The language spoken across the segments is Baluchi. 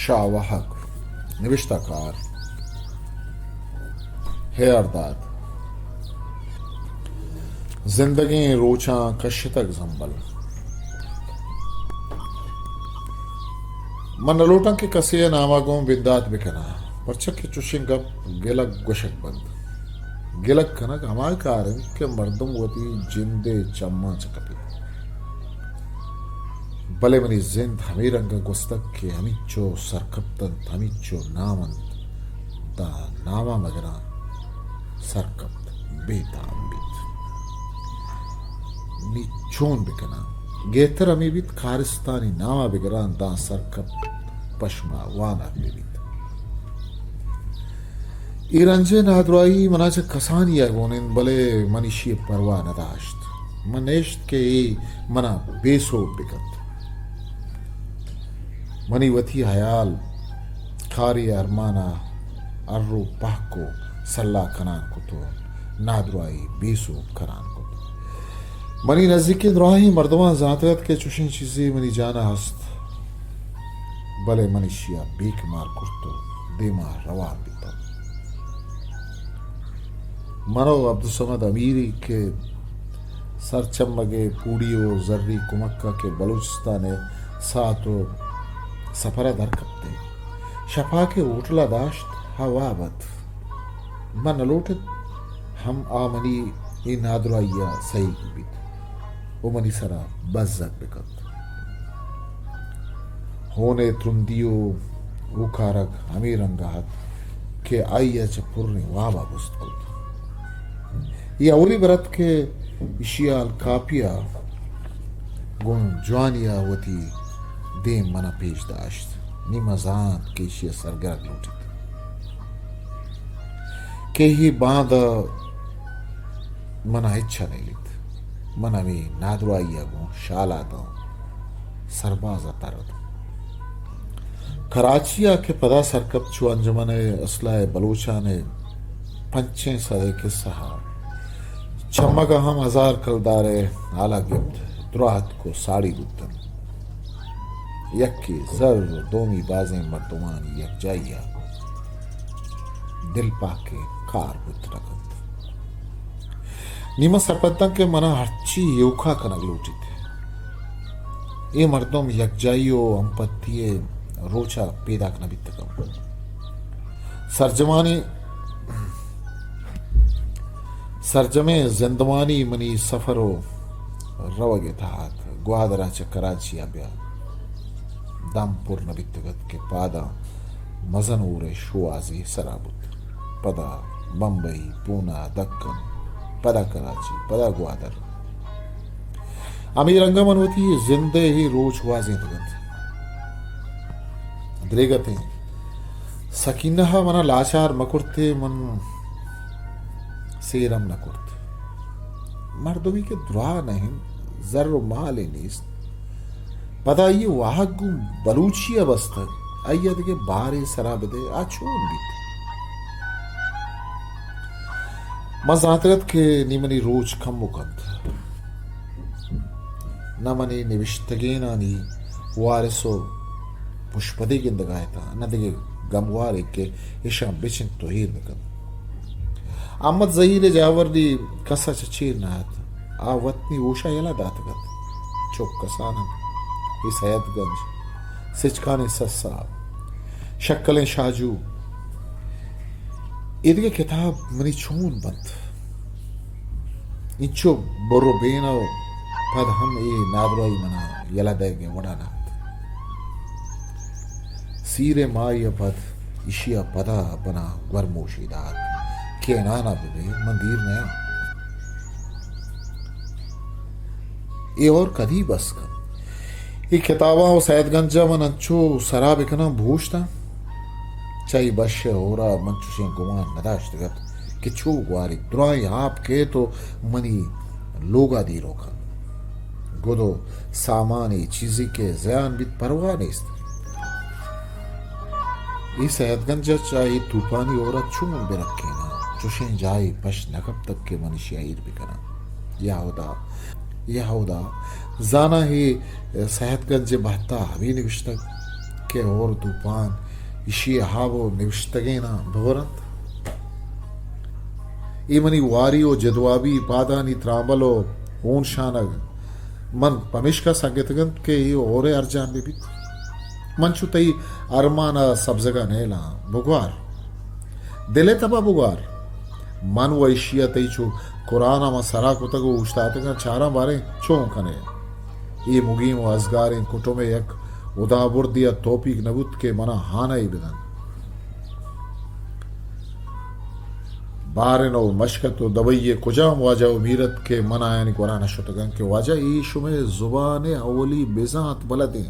شاہ واہگ، نبشتہ کار ہیارداد۔ زندگیں روچاں کشتگ زمبل۔ من نہ لوٹاں کہ کسے ء نام ء گوں بندات بکناں، پرچا کہ چشیں گپ گلگ گوشگ بنت۔ گلگ کنگ ہما کار انت کہ مردم وتی جند ء چماں چہ کپیت۔ بلے منی زند ہمے رنگ ء گوستگ کہ ہمینچو سرکپت انت، ہمینچو نام انت، داں نام ء مگراں سرکپت بے تام بیت۔ نی چون بکناں؟ گہتر ہمے بیت کارستانی نام ء بگراں، داں سرکپت پشما وانگ بہ بیت۔ اے رنج ء نادراہی منا چہ کسانی ء گون انت، بلے من ایشی ء پرواہ نہ داشت۔ من نشت کہ اے منا بے سوب بکنت۔ منی وتی ہیال کاری ارمان ء ہر رو پہک و سلاہ کنان کت و نادراہی بے سوب کنان کت۔ منی نزیکیں دراہیں مردماں زانتگ ات کہ چوشیں چیزے منی جان ء ہست، بلے من ایشی ء بیک مار کرت و دیما روان بیتاں۔ من و عبدالصمد امیری کہ سرچمگ ء پوڑی و زری کمک ء کہ بلوچستان ء ساعت و سفر ء در کپتیں، شپاک ء ہوٹل ء داشت، ہوا بت۔ من نہ لوٹت ہم آ منی اے نادراہی ء سہیگ بیت و منی سرا بزگ بکنت۔ ہون ء ترندی و اوکارگ ہمے رنگ ء ات کہ آئی ء چہ پریں واب ء بست کت۔ اے اولی بر ات کہ ایشی ء الکاپی ء گوں جوانی ء وتی دیم من ء پیش داشت۔ نی من زانت کہ ایشی ء سرگرگ لوٹیت کہ اے باند ء من ء ہچ ء نیلیت۔ من ہمے نادراہی ء گوں شال ء داں سرباز ء تر اتاں۔ کراچی ء کہ پدا سرکپت چو انجمن اصلاح بلوچان ء پنچیں سد ء کسہ ء چمگ ء ہم ہزار کلدار ء ہال ء گپت، دراہ اتک و ساڑی بوتنت۔ یکے زر و دومی بازیں مردمانی یکجائی ء دل پہکیں کار بوت نہ کنت۔ نی من سرپداں کہ منا ہرچی ایوکا کنگ لوٹیت۔ اے مردم یکجائی و ہمپتی ء روچ ء پیداک نہ بیتگ انت۔ سرجمانی، سرجمیں زندمانی منی سفر و روگ ء تہا ات۔ گوادر ء چہ کراچی ء بیا دم پر نہ بیتگ ات کہ پاداں مزن ہورے شوہازی سرا بوت۔ پدا بمبئی، پونا، دکن، پدا کراچی، پدا گوادر۔ ہمے رنگ ء من وتی زند ء اے روچ گوازینتگ انت۔ دریگتیں سکینہ ء منا لاچار مہ کرت ء من سیر ہم نہ کرت۔ مردمی کہ دراہ نہ انت، زر و مالے نیست، پدا آئی ء واہگ گوں بلوچی ء بستگ، آئی ء دگہ بارے سرا بدئے، آ چون بیت؟ من زانتگ ات کہ نی منی روچ کمک انت۔ نہ منی نبشتگینانی وارث و پشپدے گندگا اتاں، نہ دگہ گموارے کہ اشاں بچنت و ایر بکنت۔ احمد زہیر ء جاوردی کس ء چہ چیر نہ ات۔ آ وت نی ہوش ء یلہ داتگ ات۔ چک کسان انت۔ اے سید گنج، سچکانیں سسا، شکلیں شاجو۔ ایدگہ کتاب منی چون بنت؟ انچو بر و بین و پد ہم اے نادراہی منا یلہ دئیگ ء وڑا نہ ات۔ سیر ء ماہی ء پد ایشی ء پدا بنا گورموشی دات کہ انانا بہ بئے، من دیر نیاں۔ اے ہور کدی بس کنت؟ اے کتاباں و سید گنج ء من انچو سرا بکناں بوشتاں۔ چہ اے بش ء ہورا من چوشیں گمان نداشتگ ات کہ چو گواری درائیں آپ کیت و منی لوگا دیرو کنت۔ گد و سامان، اے چیزے کہ زیان بیت پرواہ نیست۔ اے سید گنج ء چہ اے توپانی ہور ء چون بہ رکیناں؟ چوشیں جاہے پشت نہ کپتگ کہ من ایشی ء ایر بہ کناں۔ یا ہدا، یا ہدا، زاناں اے سید گنج ء بہتا ہمے نبشتگ۔ کہ ہور توپان ایشی ء ہاب و نبشتگیناں ببرنت۔ اے منی واری و جدوابی، پادانی ترامبل و ہون شانگ من پمیشکا سگتگ انت کہ اے ہور ء ارجان بہ بیت۔ من چو تئی ارمان ء سبزگ ء نیلاں۔ بگوار، دل ء تب ء بگوار۔ من و ایشی ء تئی چو قرآن ء من سرا کتگ و اوشتاتگاں، چاراں باریں چون کن ئے۔ اے مگیم و ازگاریں کٹم ء یک ہدابردے ء توپیگ نہ بوت کہ منا ہانہ ء بدنت۔ بارن و مشکت و دبئی ء کجام واجہ و میر ات کہ من آیانی گورا نہ شتگاں کہ واجہ، اے شمئے زبان ء اولی بزانت بلدیں۔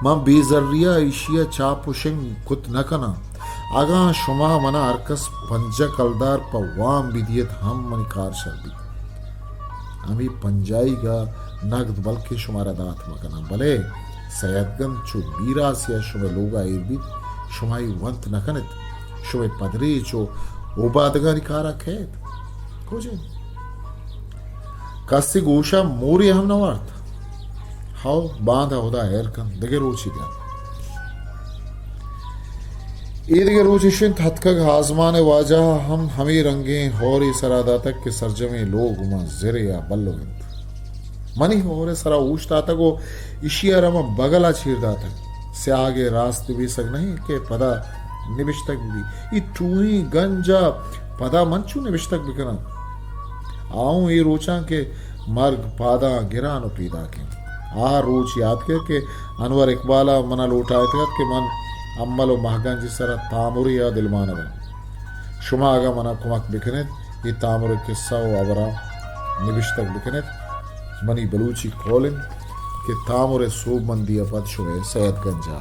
من بے زری ء ایشی ء چاپ و شنگ کت نہ کناں۔ اگاں شما منا ہرکس پنجاہ کلدار پہ وام بدیت ہم منی کار شر بیت۔ ہمے پنجاہیگ ء نگد بلکیں شمارا دات مہ کناں، بلے سیدگنج چو میراسے ء شمئے لوگ ء ایر بیت، شما اے ونت نہ کن ات۔ شمئے پدریچ و اوبادگانی کار ء کئیت؟ کجے؟ کسے گوش ء مورے ہم نہ وارت۔ ہو، باندا ہدا ہیر کنت، دگہ روچے دیاں۔ اے دگہ روچ اش انت، ہتکگ آزمان ء واجہ ء ہم ہمے رنگیں ہورے سرا داتگ کہ سرجمیں لوگ ماں زرے ء بلگ انت۔ منی ہور ء سرا اوشتاتگ و ایشی ء را من بگل ء چیر داتگ۔ سیاگ ء راست نبیسگ نہ انت کہ پدا نبشتگ بہ بیت۔ اے ٹوہیں گنج ء پدا من چو نبشتگ بکناں؟ آ اوں اے روچاں کہ مرگ پاداں گران و پیداک انت۔ آ روچ یات کئیت کہ انور اقبال ء منا لوٹائیتگ ات کہ من امل و مہگنج ء سرا تامرے ء دلمانگ آں۔ شما اگاں منا کمک بکن ات، اے تامر ء قصہ و ہبراں نبشتگ بکن ات۔ منی بلوچی قول انت کہ تامر ء سوبمندی ء پد شمئے سید گنج ء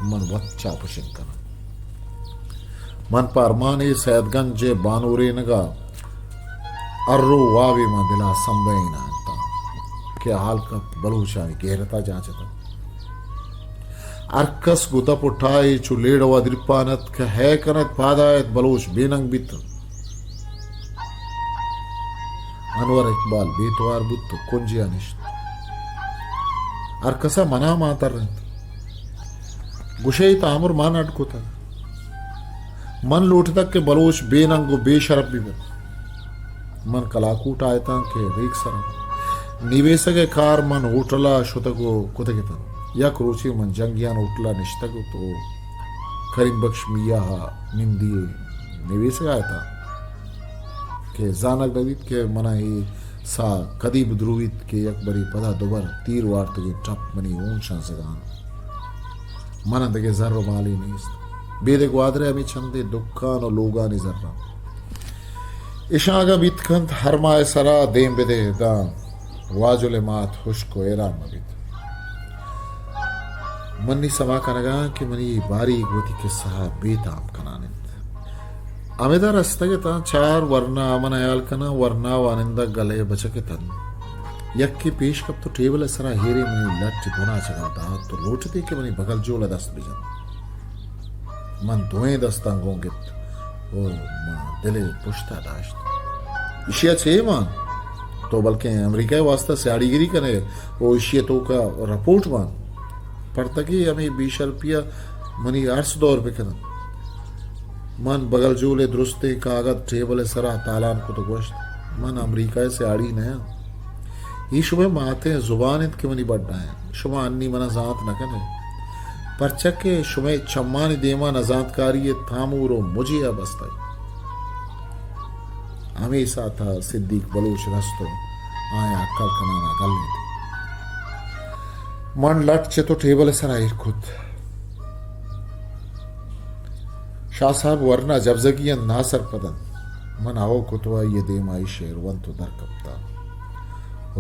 من وت چاپ و شنگ کناں۔ من پہ ارمانے سید گنج ء بانورینگ ء ہر رو وابے ماں دل ء سمبہیناں انتاں کہ ہال کپت بلوچانی گہرتا جاچتگ۔ ہر کس گوں دپ و ٹاہے چو لیڑوا درپان ات کہ ہے کن ات پادا ات بلوچ بے ننگ بیت انت۔ انور اقبال بے توار بوت و کنجیا نشت۔ ہر کسا منا مان ترینت۔ گوشئے تامر مان اڈ کتگ۔ من لوٹتگ کہ بلوچ بے ننگ و بے شرپ بہ بنت۔ من کلاکوٹ آیتاں کہ ریک سرا نیویسگ ء کار من ہوٹل ء شتگ و کتگ اتاں۔ یک روچے من جنگیان ہوٹل ء نشتگ ات و کریم بخش میاہ ء نمدی ء نیویسگ ء اتاں کہ زانگ نہ بیت کہ منا اے ساہ کدی بدرویت کہ یک برے پدا دوبر تیر وارتگیں ٹپ منی ہون شانزگاں۔ من ء دگہ زر و مالے نیست۔ بیدے گوادر ء ہمے چندے دکان و لوگانی زراں۔ اشاں اگاں بیت کنت ہر ماہ ء سرا دیم بدے داں واجل ء مات ہشک و حیران مہ بیت۔ من نی سما کنگاں کہ منی اے باریگ وتی قصہ ء بے تام کنان انت۔ ہمدا رستگ اتاں چار ورنا، من ہیال کناں ورنا وانندہ گل ء بچک اتنت۔ یکے پیش کپت و ٹیبل ء سرا ہیرے منی لٹ بنا چگل دات و لوٹتے کہ منی بگل جول ء دست بجنت۔ من دوئیں دستاں گوں گپت و ماں دل ء پشت ء داشت۔ ایشی ء چے مان؟ تو بلکیں امریکہ ء واستہ سیاڑی گری کن ئے و ایشی ء توک ء رپورٹ مان۔ پرتگی ہمے بے شرپی ء منی ارس دور بہ کنت۔ من بگل جول ء درستیں کاگد ٹیبل ء سرا تالان کت و گوشت، من امریکہ ء سیاڑی نہ آں۔ اے شمئے ماتیں زبان انت کہ منی بڈا انت۔ شما انی منا زانت نہ کن ئے۔ پرچا کہ شمئے چمانی دیما نزانتکاری ء تامور و مجے ء بستگ۔ ہمے ساعت ء صدیق بلوچ رست و آیاں اکل کنان ء گلینت۔ من لٹ چت و ٹیبل ء سرا ایر کت۔ شاہ صاحب ورنا جبزگی انت، ناسرپد انت۔ من ہئو کت و آئی ء دیما اے شعر ونت و در کپتاں۔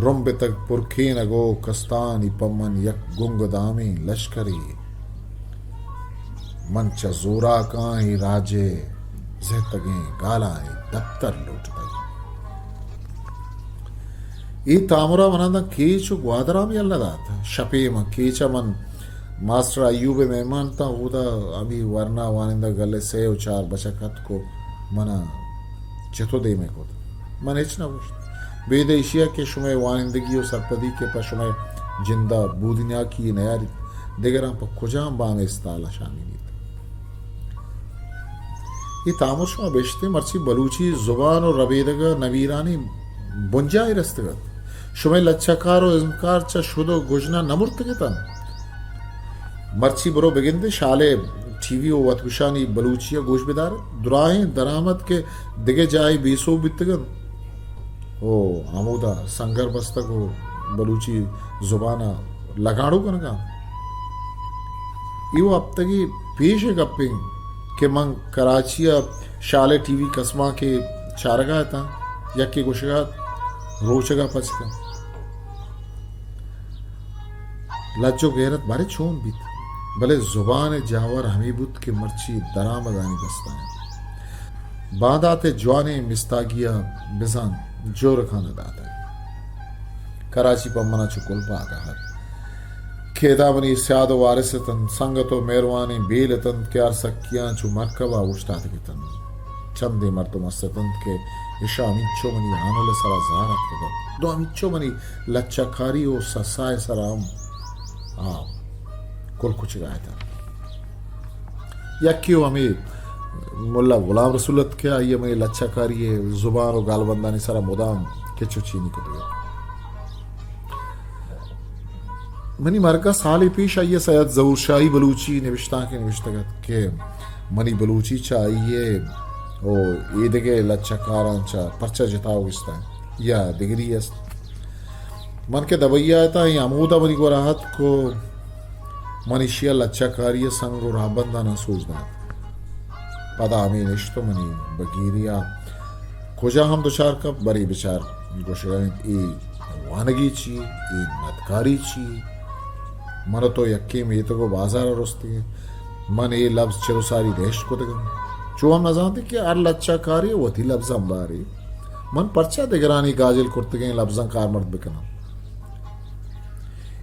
رمبتگ پرکینگ و کستانی پمن یک گنگدامیں لشکرے۔ من چہ زوراکاں اے راج ء زہتگیں گالاں اے دپتر لوٹتگ۔ اے تامر ء منا داں کیچ و گوادر ء ہم یل نہ دات۔ شپے من کیچ ء من ماسٹر ایوب ء مہمان تاں، اودا ہمے ورنا وانندہ گل ء سئے و چار بچک اتک و من ء چتو دیم ء کت۔ من ہچ نہ گوشت۔ بیدے ایشی ء کہ شمئے وانندگی و سرپدی کہ پہ شمئے جند ء بودیناکی یے نیاریت۔ دگراں پہ کجام بام استال ءَ شامینیت؟ اے تامر شما بشتیں، مرچی بلوچی زبان ءُ ربیدگ ءَ نمیرانیں بنجاہے رستگ ات۔ شمئے لچہ کار ءُ ازمکار چہ شد ءُ گژن ءَ نہ مرتگ ات انت۔ مرچی برو بگندے، شال ءِ ٹی وی ءُ وتگوشانی بلوچی ءَ گوش بدار ات۔ دراہیں درآمد کہ دگہ جاہے بے سوب بیتگ انت۔ او ہمودا سنگر بستگ ءُ بلوچی زبان ءَ لگاڑو کنگ ءَ انت۔ اے وَ ہپتگے پیش ءِ گپ انت کہ من کراچی ءَ شال ءِ ٹی وی کسمانکے چارگ ءَ اتاں، یکے گوشگ ءَ ات، روچگ ءَ پچ کن۔ لج ءُ غیرت بارے چون بیت، بلے زبان ءِ جاور ہمے بوت کہ مرچی درآمدانی دست ءَ انت۔ باندات ءِ جوانیں مستاگی ءَ بزاں جورکاں نہ داتگ۔ کراچی پہ من ءَ چو کلپاگ ءَ ات کہ ادا منی سیاد ءُ وارث اتنت، سنگت ءُ مہروانیں بیل اتنت کہ ہر سکیاں چو مرکب ءَ اوشتاتگ اتنت۔ چندے مردم است اتنت کہ اشاں ہمینچو منی ہانل ءِ سرا زار اتکگ ات، دو ہمینچو منی لچہ کاری ءُ سسا ءِ سرا ہم آ کلکچگ ءَ اتنت۔ یکے ءُ ہمے ملا غلام رسول ات کہ آئی ءَ منی لچہ کاری ءِ زبان ءُ گالبندانی سرا مدام کچ ءُ چینی کتگ ات۔ منی مرگ ءَ سالے پیش آئی ءَ سید ظہور شاہی بلوچی نبشتانکے نبشتگ ات کہ منی بلوچی چہ آئی ءِ ءُ ایدگہ لچہ کاراں چہ پرچا جتا ءُ گستا انت یا دگری است۔ من کہ دبئی ءَ اتاں، اے ہمودا منی گورا اتک ءُ من ایشی ءَ لچہ کاری ءِ سنگ ءُ راہبنداناں سوج دات۔ پدا ہمے نشت ءُ منی بگیری ءَ کجا ہم دچار کپت، برے بچار گوشگ ءَ انت، اے وانگی چی، اے ندکاری چی؟ من ءُ تو یکیں میتگ ءُ بازار ءَ رستگیں۔ من اے لبز چر ءُ ساری دہشت کتگ انت۔ چو ہم نزانتیں کہ ہر لچہ کارے وتی لبز امبارے۔ من پرچا دگرانی گاجل کرتگیں لبزاں کارمرد بکناں؟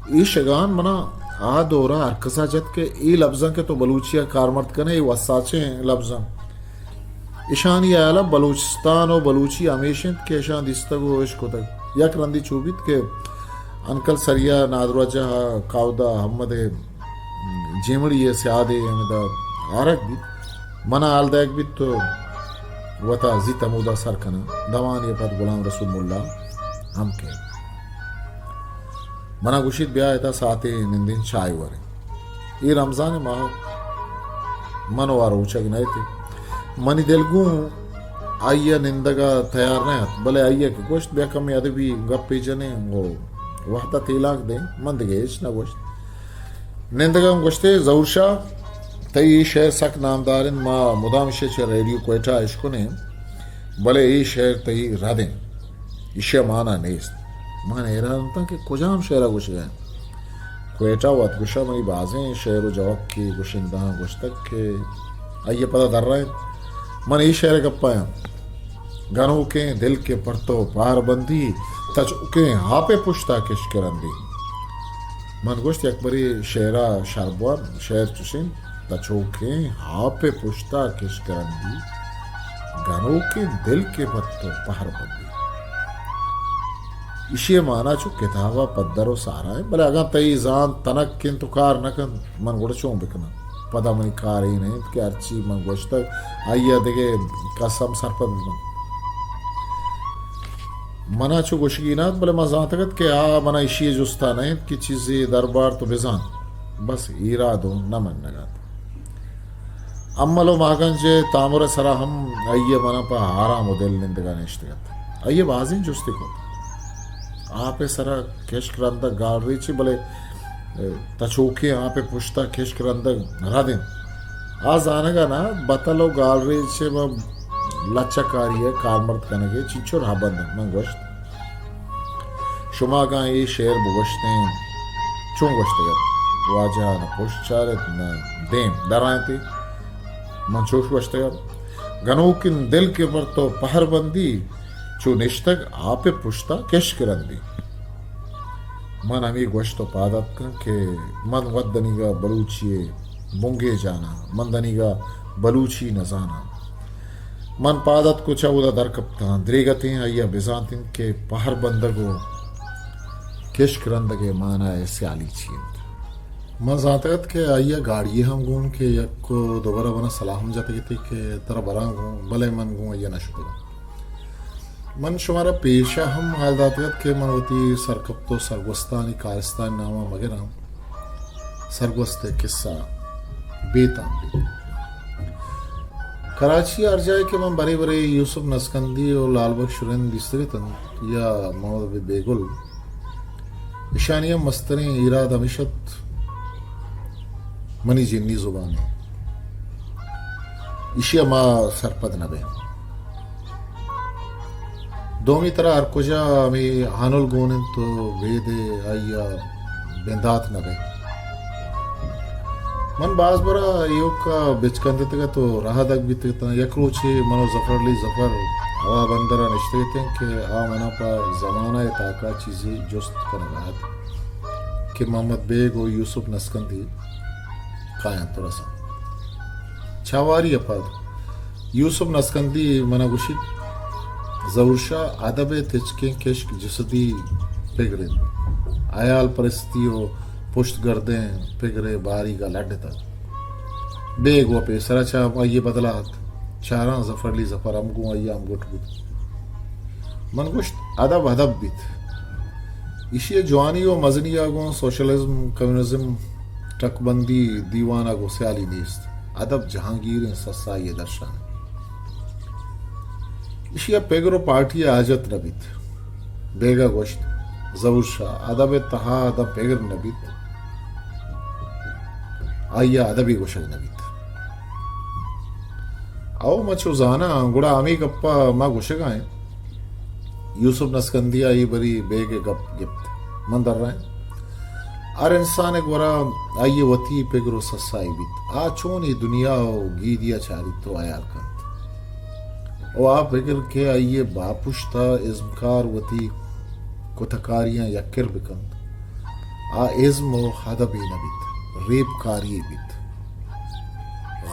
اے شگان منا آ دورا ہرکسا جت کہ اے لبزاں کہ تو بلوچی ءَ کارمرد کنے، اے وساچیں لبزاں۔ اشانی ہیال ءَ بلوچستان ءُ بلوچی ہمیش انت کہ اشاں دیستگ ءُ اش کتگ۔ یک رندے چو بیت کہ انکل سریا نادراہ جاہ ءَ کاودا احمد ءِ جیمڑی ءِ سیادے ہمدا آرگ بیت، منا حال دئیگ بیت تو وتا زیت ہمودا سر کناں۔ دوانی ءَ پد غلام رسول ملا ہم کئیت۔ منا گوشیت، بیا ادا ساعتے نندیں، چائے وریں۔ اے رمضان ءِ ماہ، من ءُ آ روچگ نہ اتیں۔ منی دل گوں آئی ءِ نندگ ءَ تیار نہ ات، بلے آئی ءَ کہ گوشت، بیا کمے ادبی گپے جنیں ءُ وھد ءَ تیلانک دیں، من دگہ ہچ نہ گوشت۔ نندگ ءَ گوشتے، ظہور شاہ، تئی اے شعر سک نامدار انت، ما مدام ایشی ءَ چہ ریڈیو کوئٹہ ءَ اشکنیں، بلے اے شعر تئی رد انت، ایشی ءِ مانا نیست۔ من حیران اتاں کہ کجام شعر ءَ گوشگ ءَ انت۔ کوئٹہ وت گوشاں منی بازیں شعر ءُ جوکے گشندہاں گوشتگ کہ آئی ءَ پدا درائینت، من اے شعر ءِ گپ ءَ آں، گنوکیں دل کہ پر تو پہر بندی، تچوکیں آپ ءِ پشت ءَ کشک رندی۔ من گوشت، یک برے شعر ءَ شر بوان، شعر چوشیں، تچوکیں آپ ءِ پشت ءَ کشک رندی، گنوکیں دل کہ پر تو پہر بندی۔ ایشی ءِ مانا چو کتاب ءَ پدر ءُ سارا انت، بلے اگاں تئی زانت تنک انت ءُ کار نہ کنت، من گڑا چون بکناں؟ پدا منی کار اے نہ انت کہ ہرچی من گوشتگ، آئی ءَ دگہ کس ہم سرپد بہ بنت۔ منا چو گوشگی نہ ات، بلے من زانتگ ات کہ آ منا ایشی ءِ جست ءَ نہ انت کہ چیزے دربارت ءُ بزان۔ بس ایراد اوں نہ منگ ءَ ات۔ امل ءُ ماہگنج ءِ تامر ءِ سرا ہم آئی ءَ منا پہ آرام ءُ دل نندگ ءَ نشتگ ات۔ آئی ءَ بازیں جستے کت۔ آپ ءِ سرا کشک رندگ گالریچے، بلے تچوکیں آپ ءِ پشت ءَ کشک رندگ رد انت۔ آ زانگ ءَ نہ ات، بتل ءُ گالریچ ءِ لچہ کاری ءِ کارمرد کنگ ءِ چنچو راہبند انت۔ من گوشت، شما اگاں اے شعر بگوشتیں، چون گوشتگ ات؟ واجہ نہ پشت چارت نہ دیم درائینت۔ من چوش گوشتگ ات، گنوکیں دل کہ پر تو پہر بندی، چو نشتگ آپ ءِ پشت ءَ کشک رندی۔ من ہمے گوشت ءُ پاد اتکاں کہ من وت دنیگا بلوچی ءِ بنگیج آناں، من دنیگا بلوچی نہ زاناں۔ من پاد اتک ءُ چہ اودا در کپتاں۔ دریگتیں آئی ءَ بزانت انت کہ پہر بندگ ءُ کشک رندگ ءِ مانا ءِ سیالی چی انت۔ من زانتگ ات کہ آئی ءَ گاڑی ءَ ہم گون کہ یک دو برا منا سلاہ ہم جتگ اتی کہ ترا براں گون، بلے من گون آئی ءَ نہ شتگ۔ من شمارا پیش ءَ ہم حال داتگ ات کہ من وتی سرکپت و سرگوستانی کارستانی نام ءَ مگراں۔ سرگوست ءِ قصہ بے تام بیت۔ کراچی ءَ ہر جاہے کہ من برے برے یوسف نسکندی و لال بخش رند دیستگ اتنت یا محمد بیگل، اشانی ہم مستریں ایراد ہمیش ات، منی جنی زبان ءَ، ایشی ءَ ما سرپد نہ بیں۔ دومی ترا ہر کجا ہمے ہانل گون انت و بیدے آئی ءَ بندات نہ بئے۔ من باز برا ایوک ءَ بچکندتگ ات و رہادگ بیتگ اتاں۔ یک روچے من و ظفر علی ظفر ہوا بندر ءَ نشتگ اتیں کہ آ منا پہ زمانہ ءِ تاکا چیزے جست کنگ ءَ ات کہ محمد بیگ و یوسف نسکندی کاینت و رسنت۔ چاواری ءَ پد یوسف نسکندی منا گوشیت، ظہور شاہ، ادب ءِ تچکیں کشک جسدی پگر انت۔ حیال پرستی و پشت گردیں پگر ءِ باریگ ءَ لڈتگ۔ بیگ و پیسرا چہ آئی ءِ بدلا ات۔ چاراں ظفر علی ظفر ہم گوں آئی ءَ ہمگٹ بوت۔ من گوشت، ادب ادب بیت۔ ایشی ءِ جوانی و مزنی ءَ گوں سوشلزم، کمیونزم، ٹکبندی، دیوان ءَ گوں سیالی نیست۔ ادب جہانگیریں سسائی ءِ درشان انت۔ ایشی ءَ پگر و پارٹی ءِ حاجت نہ بیت۔ بیگ ءَ گوشت، ظہور شاہ، ادب ءِ تہا داں پگر نہ بیت، آئی ءَ ادبی گوشگ نہ بیت۔ او، من چو زاناں، گڑا ہمے گپ ءَ ما گوشگ ءَ ایں۔ یوسف نسکندی ءَ اے بری بیگ ءِ گپ گپت۔ من درائیں۔ ہر انسان ءِ گورا آئی ءِ وتی پگر و سسائی بیت۔ آ چون اے دنیا و گیدی ءَ چاریت و حیال کنت۔ و آ پگر کہ آئی ءِ باپشت ءَ ازمکار وتی کتکاریاں یکر بکنت، آ ازم و ادبے نہ بیت، ریبکاری بیت۔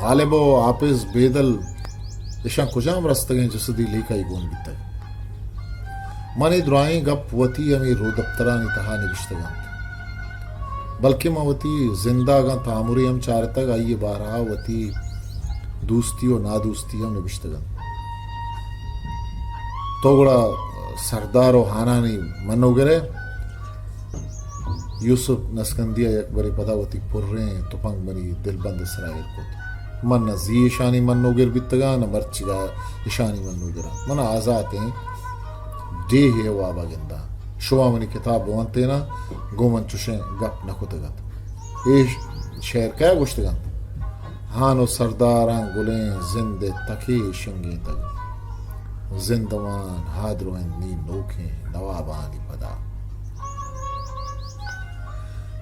غالب و حافظ بیدل اشاں کجام رستگیں جسدی لیکہ ءَ گون بیتگ؟ من اے درائیں گپ وتی ہمے رودپترانی تہا نبشتگ انت، بلکیں من وتی زند ءَ اگاں تامرے ہم چارتگ، آئی ءِ بارہ ءَ وتی دوستی و نادوستی ہم نبشتگ انت۔ تو گڑا سردار و ہانانی منوگر ئے؟ یوسف نسکندی ءَ یک برے پدا وتی پریں تپنگ منی دلبند ءِ سرا ایر کت۔ من نہ زی ایشانی منوگر بیتگاں، نہ مرچیگا ایشانی منوگراں۔ من آزاتیں ڈیہے ءِ واب ءَ گنداں۔ شما منی کتاب بہ ونتیناں، گوں من چشیں گپ نہ کتگ ات۔ اے شعر کئے گوشتگ انت؟ ہان و سرداراں گلیں زند ءِ تکے شنگینتگ۔ زندمان ہادرو انت نی نوکیں نوابانی پدا۔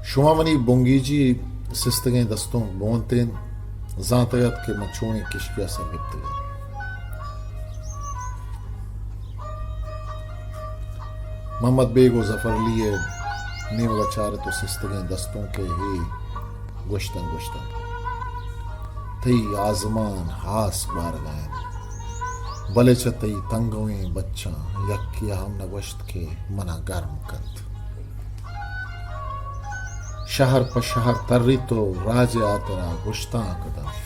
شما منی بنگیجی سستگیں دستونک بہ ونتین، زانتگ ات کہ من چونیں کشکے ءَ سر گپتگ آں۔ محمد بیگ و ظفر علی ءِ نیمگ ءَ چارت و سستگیں دستونک ءِ ہے گوشتن گوشتن، تئی آزمان ہاس بارگ ءَ انت، بلے چہ تئی تنگویں بچاں یکے ءَ ہم نہ گوشت کہ منا گرم کنت۔ شہر پہ شہر تریت و راج ءِ ہاترا گشتانک دنت۔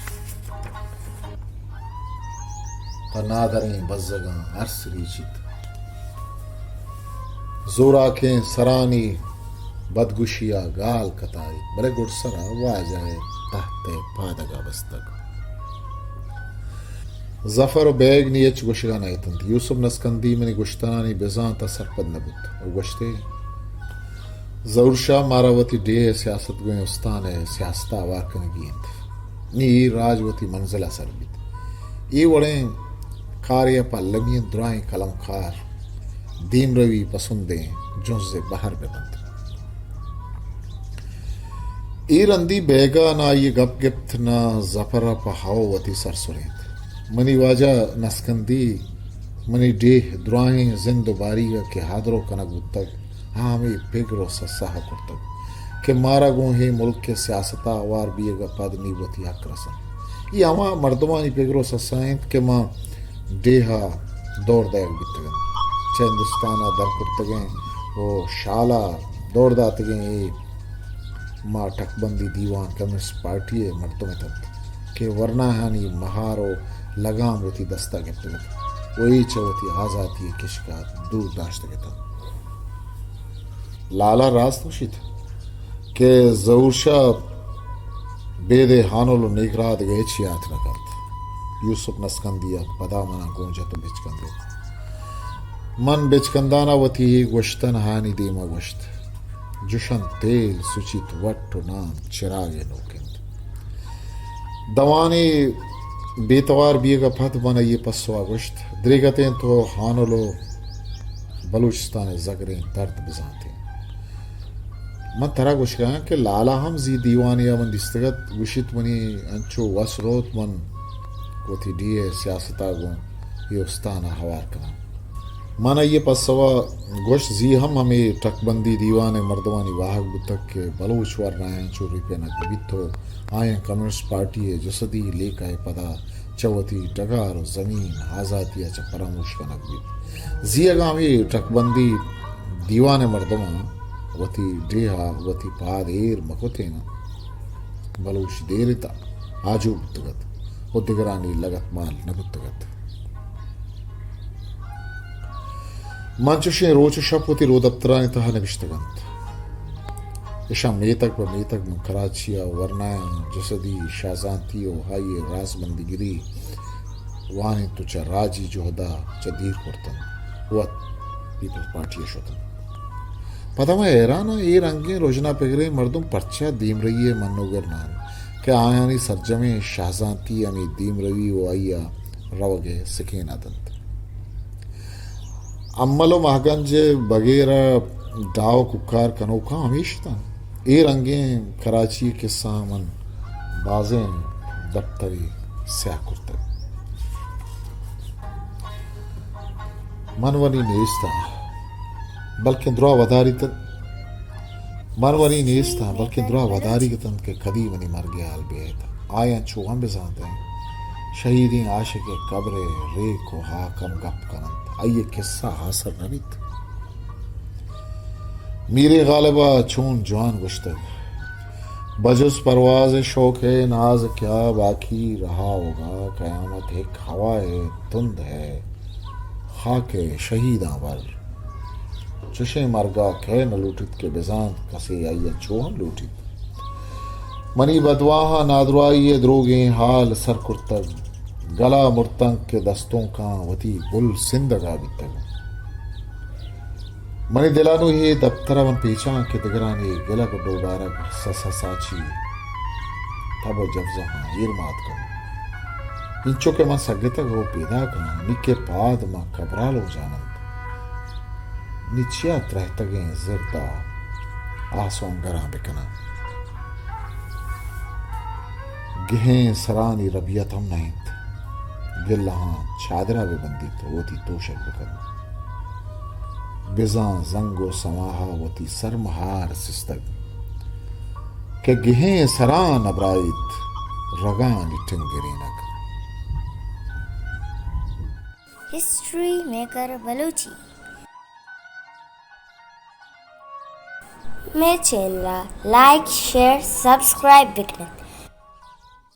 پہ نادریں بزگاں ارس ریچیت۔ زوراکیں سرانی بدگوشی ءَ گال کتاریت، بلے گڈسر ءَ واجہ ءِ تحت ءِ پادگ ءَ بستگ۔ ظفر و بیگ نی ہچ گوشگ ءَ نہ اتنت۔ یوسف نسکندی منی گشتنانی بزانت ءَ سرپد نہ بوت و گوشت ئے، ظہور شاہ، مارا وتی ڈیھ ءِ سیاست گوں استان ءِ سیاست ءَ ہوار کنگی انت۔ نی اے راج وتی منزل ءَ سر بیت۔ اے وڑیں کارے ءَ پہ المی انت درائیں قلمکار دیمروی پسندیں جنز ءِ بہر بہ بنت۔ اے رندی بیگ ءَ نہ آئی ءِ گپ گپت، نہ ظفر ءَ پہ ہئو وتی سر سرینت۔ منی واجہ نسکندی منی ڈیھ دراہیں زند و باریگ ءَ کہ ہادرو کنگ بوتگ، آ ہمے پگر و سسا ءَ کرتگ کہ مارا گوں اے ملک ءِ سیاست ءَ ہوار بیگ ءَ پد نی وتی حق رسنت۔ اے ہما مردمانی پگر و سسا انت کہ ما ڈیھ ءَ دور دئیگ بیتگ انت۔ چہ ہندوستان ءَ در کرتگیں و شال ءَ دور داتگیں اے ما ٹکبندی دیوان کمیونسٹ پارٹی ءِ مردم اتنت کہ ورناہانی مہار و لگام وتی دستا گپتگ ات و اے چہ وتی آزاتی ءِ کشک ءَ دور داشتگ اتنت۔ لالا راست گوشیت کہ ظہور شاہ بیدے ہانل و نیکراہ دگہ ہچ یات نہ کنت۔ یوسف نسکندی ءَ پدا منا گوں جت و بچکندت۔ من بچکندانا وتی اے گوشتن ہانی دیما گوشت۔ جوشن تیل سچیت وٹ و نام چراگ ءِ نوک انت۔ دوانے بے توار بیگا پد من آئی ءِ پسوا گوشت، دریگتیں تو ہانل و بلوچستان ءِ زگریں درد بزانتیں۔ من ترا گوشگایاں کہ لالا ہم زی دیوانے ءَ من دیستگ ات، گوشیت منی انچو وس روت من وتی ڈیھ ءِ سیاستا گوں اے استان ءَ ہوار کناں۔ من آئی ءِ پسو ءَ گوشت، زی ہم ہمے ٹکبندی دیوان ءِ مردمانی واہگ بوتگ کہ بلوچ ورنایاں چو ریپینگ بیت و آیاں کمیونسٹ پارٹی ءِ جسدی لیکہ ءِ پدا چہ وتی ڈگار و زمین آزاتی ءَ چہ پراموش کنگ بیت۔ زی اگاں ہمے ٹکبندی دیوان ءِ مردماں وتی ڈیھ ءَ وتی پاد ایر مکتیناں، بلوچ دیر ءِ تہ آجو بوتگ ات و دگرانی لگتمال نہ بوتگ ات۔ من چوشیں روچ و شپ وتی رودپترانی تہا نبشتگ انت۔ اشاں میتگ پہ میتگ من کراچی ءَ ورنایاں جسدی شاہزانتی و آئی ءِ رازبندگری وانینت و چہ راجی جہد ءَ چہ دیر کرت انت۔ وت پیپلز پارٹی ءَ شت انت۔ پدا من حیران آں، اے رنگیں رژنا پگریں مردم پرچا دیمروی ءِ منوگر نہ انت کہ آیانی سرجمیں شاہزانتی ہمے دیمروی و آئی ءَ روگ ءِ سکین ءَ دنت۔ امل و مہگنج ءِ بگیر ءَ ڈاہ و کوکار کنوکاں ہمیش اتاں۔ اے رنگیں کراچی ءِ کسہاں من بازیں دپترے سیاہ کرتگ۔ من ونی نیست آں، بلکیں دراہ وداریت۔ من ونی نیست آں، بلکیں دراہ وداریگ اتنت کہ کدی منی مرگ ءِ حال بیت۔ آیاں چو ہم بزانتیں، شہیدیں عاشق ءِ قبر ءِ ریک و ہاک ہم گپ کننت، آئی ءِ کسہ آسر نہ بیت۔ میر غالب ءَ چون جوان گوشتگ، بجز پرواز شوق ءِ ناز کیا، باقی رہا ہوگا قیامت، ہک ہوا ءِ تند ہے خاک ءِ شہیداں بر۔ چشیں مرگا کئے نہ لوٹیت کہ بزانت کسے آئی ءَ چو ہم لوٹیت۔ منی بدواہاں نادراہی ءِ دروگیں ہال سر کرتگ، گلا مرتنت کہ دستونکاں وتی گل سندگا بیتگ۔ منی دل ءَ نوں اے دپتر ءَ من پیچاں کہ دگرانی گلگ ءُ ڈوبارگ سس ءَ ساچی، تب ءُ جبزہاں ایر مات کنت۔ انچو کہ من سگتگ ءُ پیداک آں، نی کہ پاد ماں کبرا لوجان انت۔ نی چیا ترہتگیں زرد ءَ آسونگراں بکناں؟ گہیں سرانی ربیت ہم نہ انت۔ گلہاں چادرا بہ بندیت ءُ وتی توشگ بہ کنت۔ بزاں زنگ ءُ سماہا وتی سر مہار سستگ کہ گہیں سراں نبرائیت رگانی ٹنگرینگ۔ History maker Balochi. مئے چینل ءَ لائک، شیئر، سبسکرائب بکنت۔